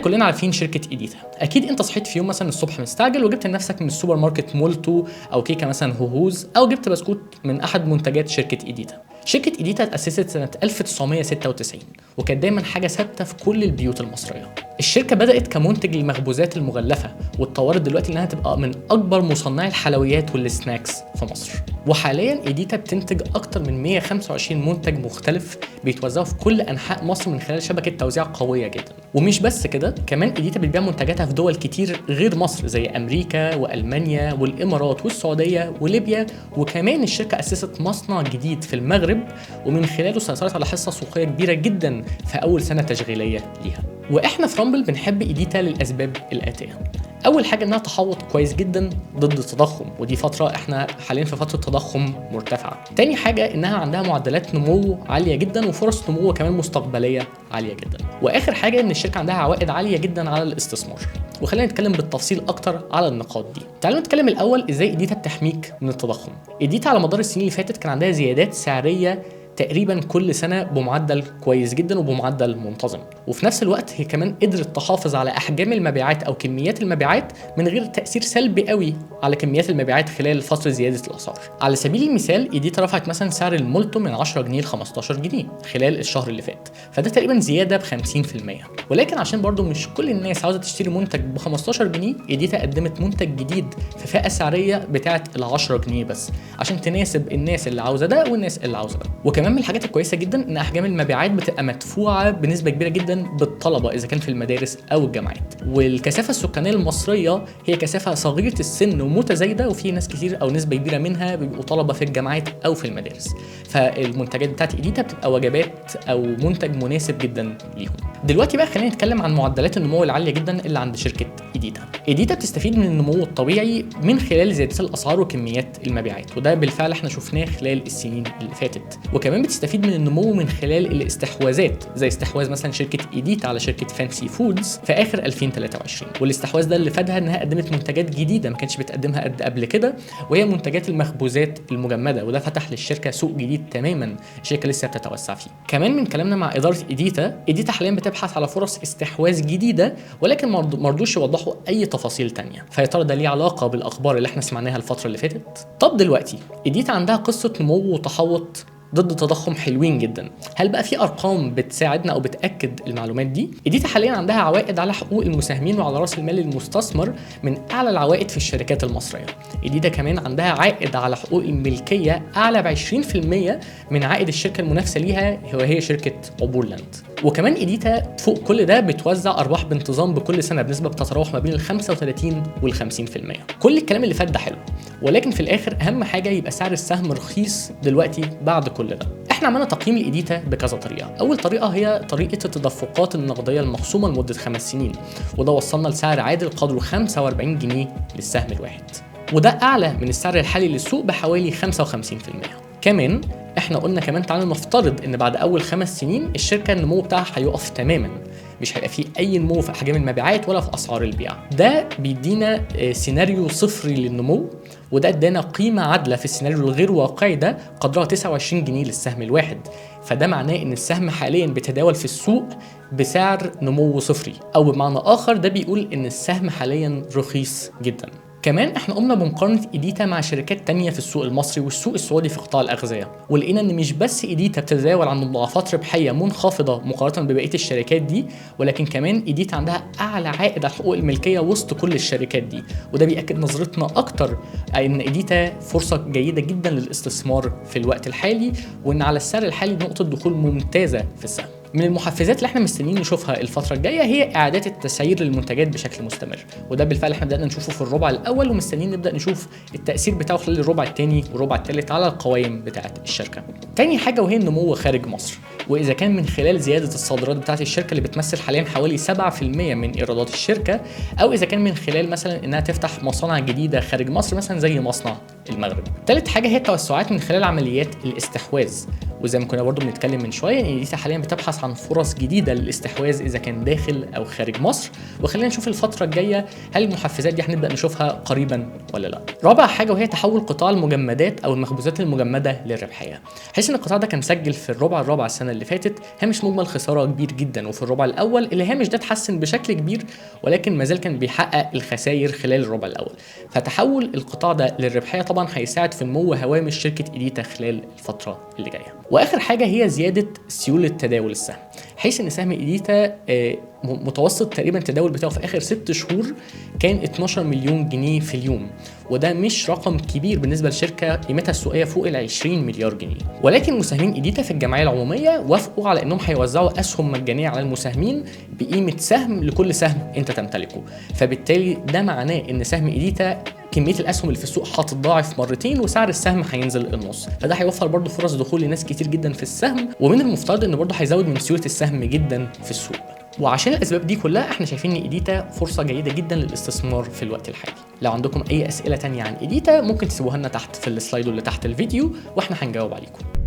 كلنا عارفين شركة ايديتا. اكيد انت صحيت في يوم مثلا الصبح مستعجل وجبت لنفسك من السوبر ماركت مولتو او كيكة مثلا هوهوز، او جبت بسكوت من احد منتجات شركة ايديتا. شركة ايديتا اتأسست سنة 1996 وكانت دايما حاجة ثابتة في كل البيوت المصرية. الشركة بدأت كمنتج للمخبوزات المغلفة واتطورت دلوقتي انها تبقى من اكبر مصنعي الحلويات وال snacks في مصر. وحاليا ايديتا بتنتج اكتر من 125 منتج مختلف بيتوزعوا في كل انحاء مصر من خلال شبكة توزيع قوية جدا. ومش بس كده، كمان ايديتا بتبيع منتجاتها في دول كتير غير مصر زي امريكا والمانيا والامارات والسعودية وليبيا. وكمان الشركة اسست مصنع جديد في المغرب ومن خلاله سيطرت على حصة سوقية كبيرة جدا في اول سنة تشغيلية ليها. واحنا في رامبل بنحب ايديتا للاسباب الاتية. اول حاجة انها تحوط كويس جدا ضد التضخم، ودي فترة احنا حاليا في فترة تضخم مرتفعة. تاني حاجة انها عندها معدلات نمو عالية جدا وفرص نمو كمان مستقبلية عالية جدا. واخر حاجة ان الشركة عندها عوائد عالية جدا على الاستثمار. وخلينا نتكلم بالتفصيل اكتر على النقاط دي. تعالوا نتكلم الاول ازاي ايديتا بتحميك من التضخم. ايديتا على مدار السنين اللي فاتت كان عندها زيادات سعريه تقريبا كل سنة بمعدل كويس جدا وبمعدل منتظم، وفي نفس الوقت هي كمان قدرت تحافظ على احجام المبيعات او كميات المبيعات من غير تاثير سلبي قوي على كميات المبيعات خلال فترة زيادة الاسعار. على سبيل المثال ايديتا رفعت مثلا سعر المولتو من 10 جنيه ل 15 جنيه خلال الشهر اللي فات، فده تقريبا زيادة ب 50%. ولكن عشان برضو مش كل الناس عاوزه تشتري منتج ب 15 جنيه، ايديتا قدمت منتج جديد في فئة سعريه بتاعه ال 10 جنيه بس عشان تناسب الناس اللي عاوزه ده والناس اللي عاوزه ده. وكمان من الحاجات الكويسة جدا ان احجام المبيعات بتبقى مدفوعة بنسبة كبيرة جدا بالطلبه اذا كان في المدارس او الجامعات. والكثافه السكانية المصرية هي كثافة صغيرة السن ومتزايده، وفي ناس كتير او نسبه كبيرة منها بيبقوا طلبه في الجامعات او في المدارس، فالمنتجات بتاعت ايديتا بتبقى وجبات او منتج مناسب جدا ليهم. دلوقتي بقى خلينا نتكلم عن معدلات النمو العالية جدا اللي عند شركة ايديتا. ايديتا بتستفيد من النمو الطبيعي من خلال زيادة الاسعار وكميات المبيعات، وده بالفعل احنا شفناه خلال السنين اللي فاتت. وكمان بتستفيد من النمو من خلال الاستحواذات، زي استحواذ مثلا شركة ايديتا على شركة فانسي فودز في اخر 2023، والاستحواذ ده اللي فادها انها قدمت منتجات جديدة ما كانتش بتقدمها قد قبل كده، وهي منتجات المخبوزات المجمده، وده فتح للشركة سوق جديد تماما الشركة لسه بتتوسع فيه. كمان من كلامنا مع ادارة ايديتا، ايديتا حاليا بتبحث على فرص استحواذ جديدة، ولكن مرضوش يوضحوا اي تفاصيل تانية. فيا ترى ده ليه علاقة بالاخبار اللي احنا سمعناها الفترة اللي فاتت؟ طب دلوقتي ايديتا عندها قصة نمو وتحوط ضد تضخم حلوين جدا، هل بقى في ارقام بتساعدنا او بتاكد المعلومات دي؟ ايديتا حاليا عندها عوائد على حقوق المساهمين وعلى راس المال المستثمر من اعلى العوائد في الشركات المصرية. ايديتا كمان عندها عائد على حقوق الملكية اعلى ب 20% من عائد الشركة المنافسة ليها وهي شركة عبور لاند. وكمان ايديتا فوق كل ده بتوزع ارباح بانتظام بكل سنة بنسبة بتتراوح ما بين ال 35 وال 50%. كل الكلام اللي فات ده حلو، ولكن في الاخر اهم حاجة يبقى سعر السهم رخيص دلوقتي بعد كل ده. احنا عملنا تقييم لايديتا بكذا طريقه. اول طريقه هي طريقه التدفقات النقدية المخصومه لمدة 5 سنين، وده وصلنا لسعر عادل قدره 45 جنيه للسهم الواحد، وده اعلى من السعر الحالي للسوق بحوالي 55%. كمان احنا قلنا كمان تعالوا نفترض ان بعد اول 5 سنين الشركة النمو بتاعها هيقف تماما، مش هيبقى فيه اي نمو في احجام المبيعات ولا في اسعار البيع. ده بيدينا سيناريو صفري للنمو، وده ادانا قيمة عادلة في السيناريو الغير واقعي ده قدرها 29 جنيه للسهم الواحد. فده معناه ان السهم حاليا بيتداول في السوق بسعر نمو صفري، او بمعنى اخر ده بيقول ان السهم حاليا رخيص جدا. كمان احنا قمنا بمقارنة ايديتا مع شركات تانية في السوق المصري والسوق السعودي في قطاع الأغذية، ولقينا ان مش بس ايديتا بتتداول عن مضاعفات ربحية منخفضة مقارنة ببقية الشركات دي، ولكن كمان ايديتا عندها أعلى عائد على حقوق الملكية وسط كل الشركات دي، وده بيأكد نظرتنا أكتر ان ايديتا فرصة جيدة جدا للاستثمار في الوقت الحالي، وان على السعر الحالي نقطة دخول ممتازة في السهم. من المحفزات اللي احنا مستنيين نشوفها الفترة الجاية هي إعادات التسعير للمنتجات بشكل مستمر، وده بالفعل احنا بدأنا نشوفه في الربع الأول، ومستنيين نبدأ نشوف التأثير بتاعه خلال الربع الثاني والربع الثالث على القوائم بتاعة الشركة. تاني حاجة وهي النمو خارج مصر، وإذا كان من خلال زيادة الصادرات بتاعة الشركة اللي بتمثل حاليا حوالي 7% من إيرادات الشركة، أو إذا كان من خلال مثلا إنها تفتح مصانع جديدة خارج مصر مثلا زي مصنع المغرب. ثالث حاجة هي التوسعات من خلال عمليات الاستحواذ، وزي ما كنا برضو بنتكلم من شوية ان ايديتا حاليا بتبحث عن فرص جديدة للاستحواذ اذا كان داخل او خارج مصر، وخلينا نشوف الفترة الجاية هل المحفزات دي هنبدا نشوفها قريبا ولا لا. رابع حاجة وهي تحول قطاع المجمدات او المخبوزات المجمده للربحيه، حيث ان القطاع ده كان مسجل في الربع الرابع السنة اللي فاتت هامش مجمل خسارة كبير جدا، وفي الربع الاول الهامش ده اتحسن بشكل كبير ولكن ما زال كان بيحقق الخسائر خلال الربع الاول. فتحول القطاع ده للربحيه طبعا هيساعد في نمو هوامش شركة ايديتا خلال الفترة اللي جاية. واخر حاجة هي زيادة سيولة تداول السهم، حيث ان سهم ايديتا متوسط تقريبا التداول بتاعه في اخر 6 شهور كان 12 مليون جنيه في اليوم، وده مش رقم كبير بالنسبة لشركة قيمتها السوقية فوق ال 20 مليار جنيه. ولكن مساهمين ايديتا في الجمعية العمومية وافقوا على انهم هيوزعوا اسهم مجانية على المساهمين بقيمة سهم لكل سهم انت تمتلكه، فبالتالي ده معناه ان سهم ايديتا كمية الاسهم اللي في السوق هتتضاعف مرتين وسعر السهم هينزل النص، فده هيوفر برضه فرص دخول لناس كتير جدا في السهم، ومن المفترض ان برضه هيزود من سيولة السهم جدا في السوق. وعشان الاسباب دي كلها احنا شايفين ان ايديتا فرصة جيدة جدا للاستثمار في الوقت الحالي. لو عندكم اي اسئلة تانية عن ايديتا ممكن تسيبوها لنا تحت في ال slide اللي تحت الفيديو واحنا هنجاوب عليكم.